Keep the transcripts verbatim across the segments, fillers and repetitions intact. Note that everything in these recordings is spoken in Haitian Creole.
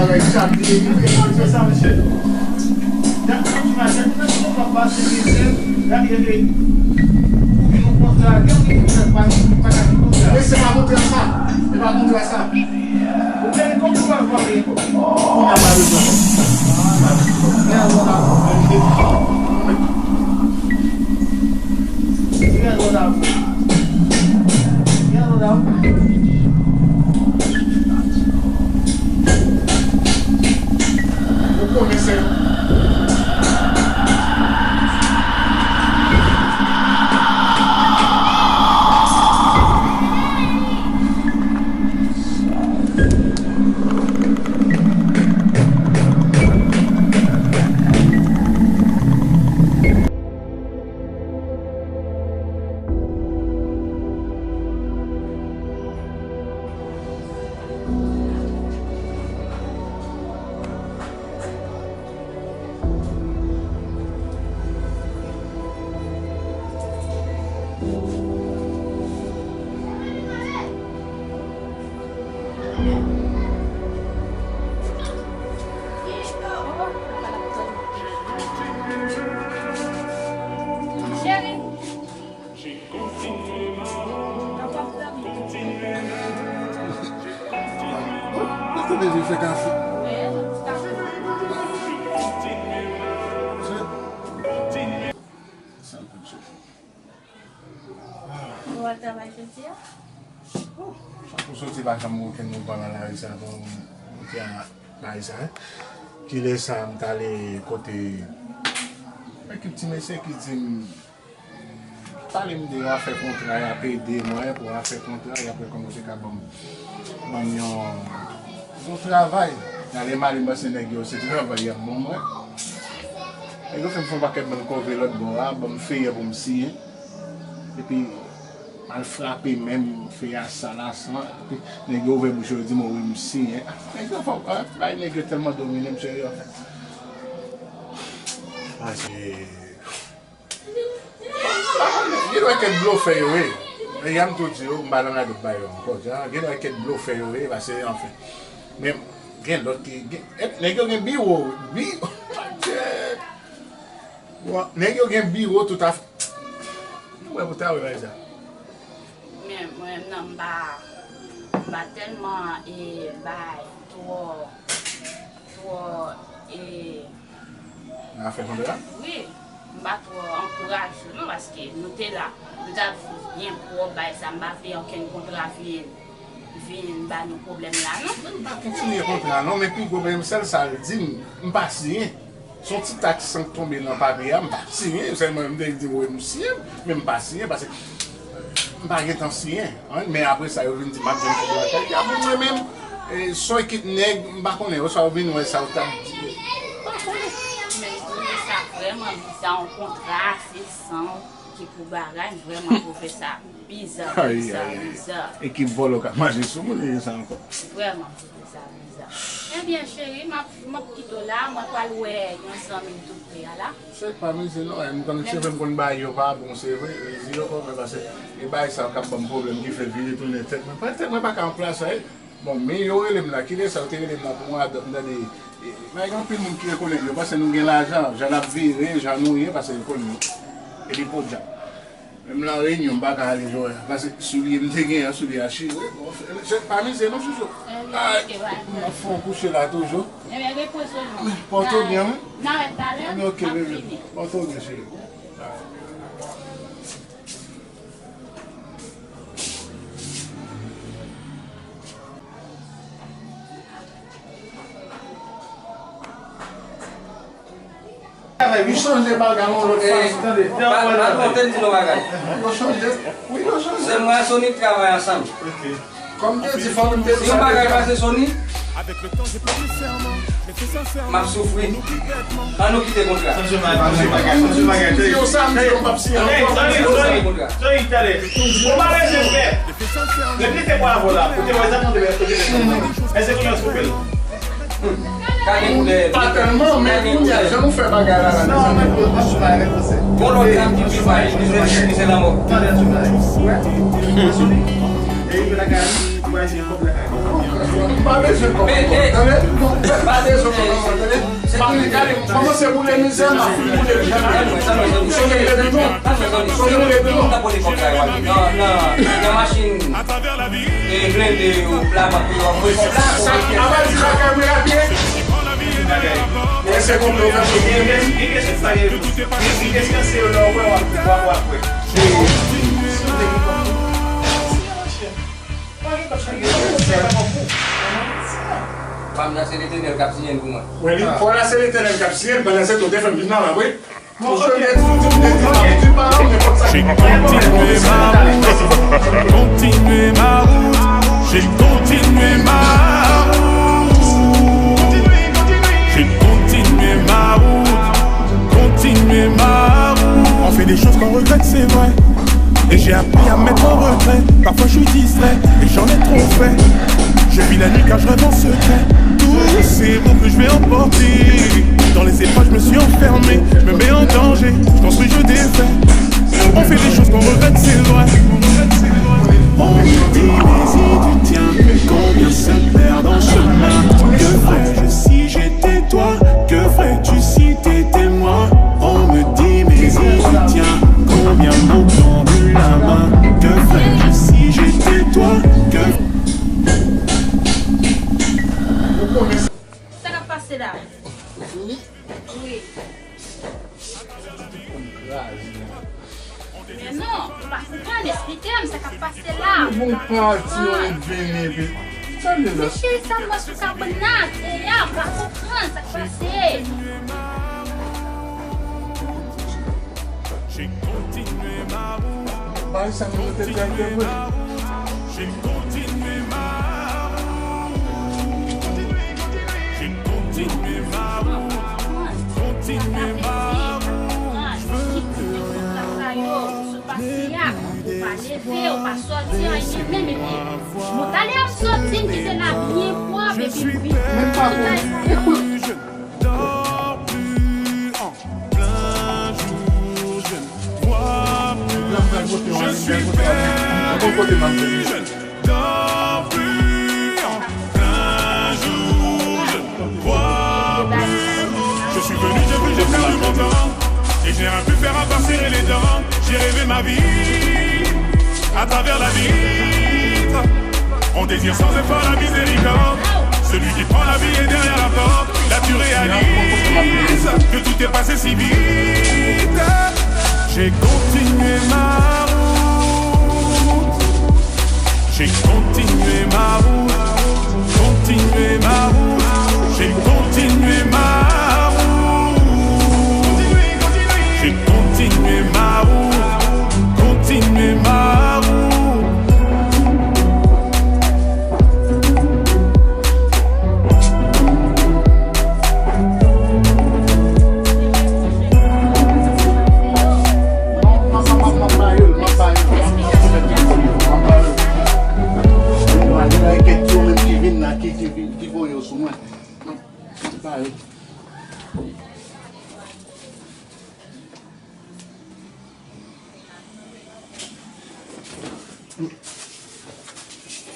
Ay, chak li, li, li, se sa, mesye. Mesye, pa montre sa. E pa montre sa. Ou gen konprann pa vale. Ou pa bezwen. Ou konnen se Cheri. Gade de je fè kafe. Ou al travay jodi a? Ou soti pa janm gen okenn nouvèl nan lari sa, bon, ou te a lari sa, hein? Kilè sa, m t ale kote ekip ti mesye ki di m, pale m de afè kontra, y ap ede mwen pou afè kontra, y ap wè kòman yo te ka ban m, ban m yon, yon travay. Nan lè m ale, m panse nèg yo se travay y ap ban mwen. Nèg yo fè m fè yon pakèt bann kove lòt bò a, ban m feyè pou m siyen. Epi, m al frape men m, feyè a sal a san. Epi, nèg yo ouvè bouch yo, yo di m, wi, m siyen. Ah, nèg yo fò, ah, bay nèg yo tèlman domine m, cheri, anfen. Ah, se Gen dwa kèk blofè yo ye. E yè m tou di yo, m pa nan radyo bay yo ankò. Gen dwa kèk blofè yo ye, paske, anfen. Men, gen lòt ki, gen, e, nèg yo gen biwo, bi-, Bon, nèg yo gen biwo tout afè. Nou wè pou ta wè bagay sa. Men, mwen menm nan, m pa, m pa tèlman, e, bay twò, twò, e, Nan afè kontra? Wi, m pa twò ankouraje non, paske nou te la, nou t ap viv byen pwòp, bagay sa, m pa vle okenn kontra vin, vin ba nou pwoblèm la non. Men m pa kontinye kontra non, men pi gwo pwoblèm, sèl sa l di m, m pa siyen. Se yon ti taks san k tonbe nan papye a, m pa siyen, sèlman m te di wi m siyen, men m pa siyen, paske m pa gentan siyen. An, men apre sa, yo vin di m ap jwenn kòb lakay. Apre mwen menm, e, se yon ekip nèg, m pa konnen, oswa yo vin wè sa yo t ap di. M pa konnen. Men m twouve sa vrèman biza, yon kontra se san ki pou bagay, m vrèman twouve sa biza, biza, biza. Ekip vòlò k ap mache sou moun, e sa ankò. Vrèman. Ebyen, cheri, m ap, m ap kite w la, mwen pral wè yon zanmi m tou pre a la. Se pa mize non, e, m konn cheve m konn bay yo pa bon, se vre, e, di yo konn, men paske e bay sa k ap ban m pwoblèm ki fè vire tounen tèt mwen. Tèt mwen pa ka an plas sa, e. Bon, men yo rele m la, kilè sa yo te rele m la pou mwen, m tande, e, men gen anpil moun ki rekonèt yo, paske nou gen lajan, jan n ap vire, jan nou ye, paske yo konn nou. Epi podyab. Menm nan reyinyon, m pa ka ale jwe. Paske soulye m te genyen an, soulye a chire. Bon, se pa mize non, chouchou. Ay, m ap fè yon kouche la toujou. Pòte w byen, wi. Ebyen, oke, bebe. Pòte w byen, cheri. Yo chanje bagay yon lòt fason, tande. Patwon, te di nou bagay. Yo chanje. Wi, yo chanje. Se mwen ak Sony k travay ansanm. Kòm te di, fò nou te di sa deja. Si yon bagay pase Sony, m ap soufri. Ann nou kite kontra. Chanje bagay, chanje bagay, chanje bagay. Si yo sa, m di yo p ap siyen ankò. Ann nou kite kontra. Sony, talè. Ou pa bezwen pè. Repete bwavo la, ou te wè sa, nou te wè, ou te wè. Èske kounye a w twouve l? Pa tèlman, men kounye a, jan nou fè bagay la, la, non, men pou, pa sou bagay, non, se. Bon, lòt dam ki pi mal, li se, li se lanmò. Tande, an sou bagay. Wè. Sony, e, li lakay li, ou va jwenn kòb lakay. M pa bezwen kòb ankò. Tande? Non, m pa bezwen kòb ankò, tande? M ap gade, m kòmanse boule mizè, m ap fin boule l. Sonje m te di w non. Sonje m te di w non. Nan, nan, nan machin, e, blende yo, la, pa pou yo voye kòb la. Sa, a pa di sa, kay mwen ap ye. Lè se konplo w ap ye. Gen kesyon sa ye. Gen kesyon se yo lè w wè, w ap, w ap, w ap wè. Fò w la se Letènèl k ap siyen l pou mwen. Fò w la se Letènèl k ap siyen l, pandan se tan w te fè m vin nan la, wi. J'ai continué ma route, continué ma route, j'ai continué ma route, j'ai continué ma route, continué ma route. On fait des choses qu'on regrette, c'est vrai. Et j'ai appris à mettre en retrait. Parfois je suis distrait, et j'en ai trop fait. Je vis la nuit car je rêve en secret. Tous ces mots que je vais emporter. Dans les épreuves, je me suis enfermé. Je me mets en danger. Je construis, je défais. On fait des choses qu'on regrette, c'est vrai. On me dit, mais il du tien, combien se perdent en chemin. Que ferais-je si j'étais toi? Que ferais-tu si t'étais moi? On me dit, mais il du tien, combien m'ont tendu la main? Que ferais-je si j'étais toi? Que Sa k ap pase la? Wi. Men non, m pa konprann, esplike m sa k ap pase la. Bon pati, yo vini, epi, tande la. Men cheri, sa m wè sou kabana, te a, m pa konprann sa k pase. Bay sa nou te fè vre. Sa yo sou pase a, ou pa leve, ou pa sòti, anyen menm, epi bon, talè ap sòti, m kite la byen pwòp, epi m vin. Menm pa bon. Ekout. Là, m pral pote yon, m pral pote yon, m pral pote m ap vini. Je suis venu, j'ai vu, j'ai perdu mon temps. Et je n'ai rien pu faire à part serrer les dents. J'ai rêvé ma vie à travers la vitre. On désire sans effort la miséricorde. Celui qui prend la vie est derrière la porte. Là tu réalises que tout est passé si vite. J'ai continué ma route. J'ai continué ma route, continué ma route, j'ai continué ma route, j'ai continué ma route, continué ma route.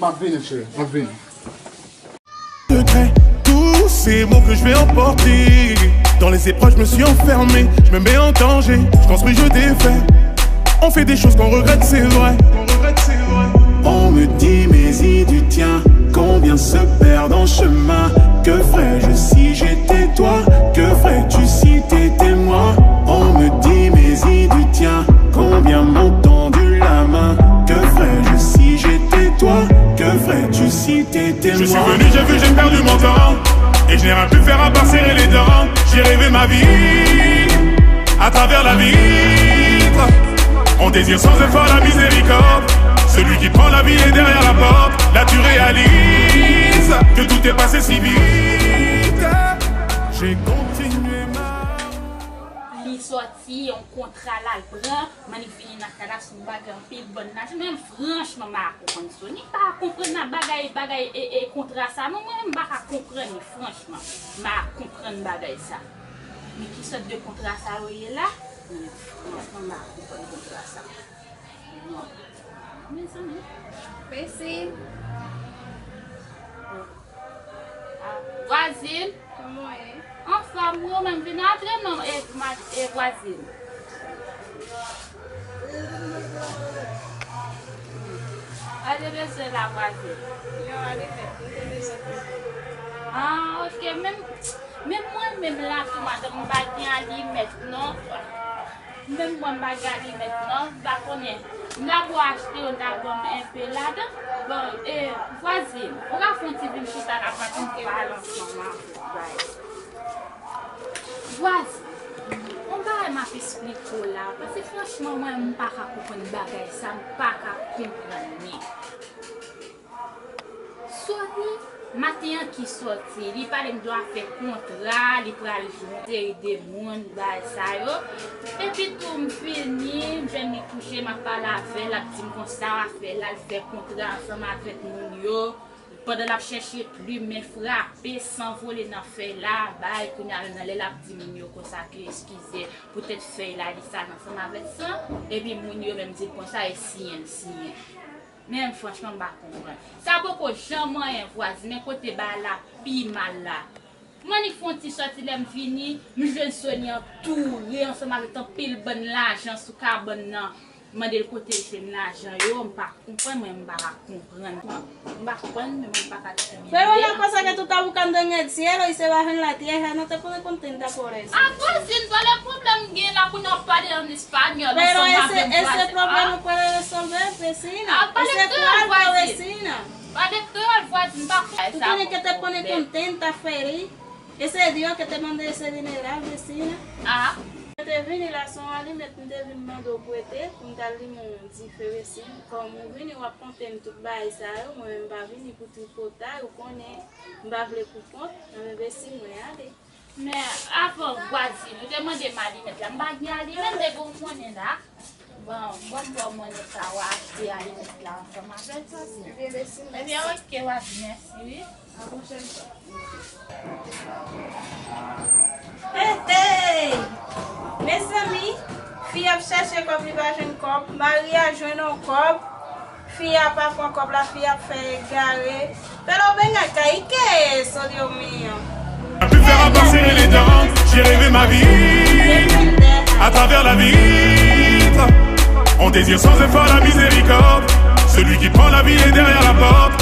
M ap vini, cheri, m ap vini. Secret, tous ces mots que je vais emporter. Dans les épreuves, je me suis enfermé, je me mets en danger, je construis, je défais. On fait des choses qu'on regrette, c'est vrai. On me dit, mais il du tien, combien se perdent en chemin. Que ferais-je si j'étais toi? Que ferais-tu si t'étais moi? On me dit, mais il du tien, combien m'ont tendu la main. Que ferais-je si j'étais toi? Que ferais-tu si t'étais moi? Je suis venu, j'ai vu, j'ai perdu mon temps. Et je n'ai rien pu faire à part serrer les dents. J'ai rêvé ma vie à travers la vitre. On désire sans effort la miséricorde. Celui qui prend la vie est derrière la porte. Là tu réalises que tout est passé si vite. J'ai continué ma... Li sòti, yon kontra l al pran, men li vini nan kay la, se yon bagay anpil bòn lajan. Men franchman, m pa konprann Sony, m pa konprann nan bagay, bagay, e, e, kontra sa non, mwen menm m pa ka konprann li, franchman. M pa konprann bagay sa. Men ki sòt de kontra sa yo ye la? Men franchman, m pa konprann kontra sa. Non. Mezanmi. Mèsi. Vwazin. Kòman w ye? Anfòm, wi, ou menm vin antre non, e, ma, e vwazin. Sa w te bezwen la, vwazin? Yon alimèt, mwen te bezwen tou. Ah, ok, menm, menm mwen menm la tou, madanm, m pa gen alimèt non. Menm mwen m pa gen alimèt non, m pa konnen. M ta pou achte yo, ta ban m enpe ladan. Bon, e, vwazin, ou ka fè yon ti vin chita la, pa konn pale ansanm avè w, guys. Vwazin, yon bagay m ap esplike w la, paske franchman mwen m pa ka konprann bagay sa, m pa ka konprann li. Sony, maten an ki sòti, li pale m de afè kontra, li pral jwenn seri de moun, bagay sa yo. Epi tou m vini, m jwenn li kouche, m ap pale avè l, l ap di m konsa, afè l al fè kontra ansanm avèk moun yo. Pandan l ap chèche plim, men frape, san vole nan fèy la, bay, kounye a menm nan lè l ap di moun yo konsa ke eskize, poutèt fèy la, li sal ansanm avèk san, epi moun yo menm di l konsa, e siyen l siyen. Men franchman, m pa konprann. Sa poko janm anyen, vwazin, men kote bagay la pi mal la. M annik fè yon ti sòti, lè m vini, m jwenn Sony antoure ansanm avèk anpil bann lajan sou kabann nan. M mande l kote l jwenn lajan yo, m pa konprann, mwen m pa ka konprann. M pa konprann, men mwen m pa ka trè byen. Pero una cosa que tú estás buscando en el cielo y se baja en la tierra, no te pones contenta por eso. Ah, vwazin, pa le pwoblèm gen la pou nou pale an espanyòl. Pero ese, ese problema puede resolver, vecina. Ah, pale kreyòl, vwazin. Pale kreyòl, vwazin, pa konprann. Tú tienes que te pones contenta, feliz. Ese Dios que te mande ese dineral, vecina. Ah. Mwen te vini la, se yon alimèt m te vin mande w prete pou m t al limen yon dife, vecina. Kòm ou vini, w ap konte m tout bagay sa yo, mwen menm m pa vini pou tripotay, ou konnen m pa vle pou kont, anben vecina, mwen ale. Men avan vwazin, ou te mande m alimèt la, m pa gen alimèt, m te gen yon monnen la. Bon, bon, bon, mwen sa w achte alimèt la ansanm avè l, sa se. Ebyen, mèsi, mèsi. Ebyen, ok, w ap mèsi, wi. A pwochèn fwa. Hey, hey! Mezanmi, fi ap chèche kòb, li pa jwenn kòb. Mari a jwenn yon kòb. Fi a pa pran kòb la, fi a ap fè egare. Pero ven acá, ¿y qué es eso, Dios mío? J'ai pu faire à part serrer les dents, j'ai rêvé ma vie à travers la vitre. On désire sans effort la miséricorde. Celui qui prend la vie est derrière la porte.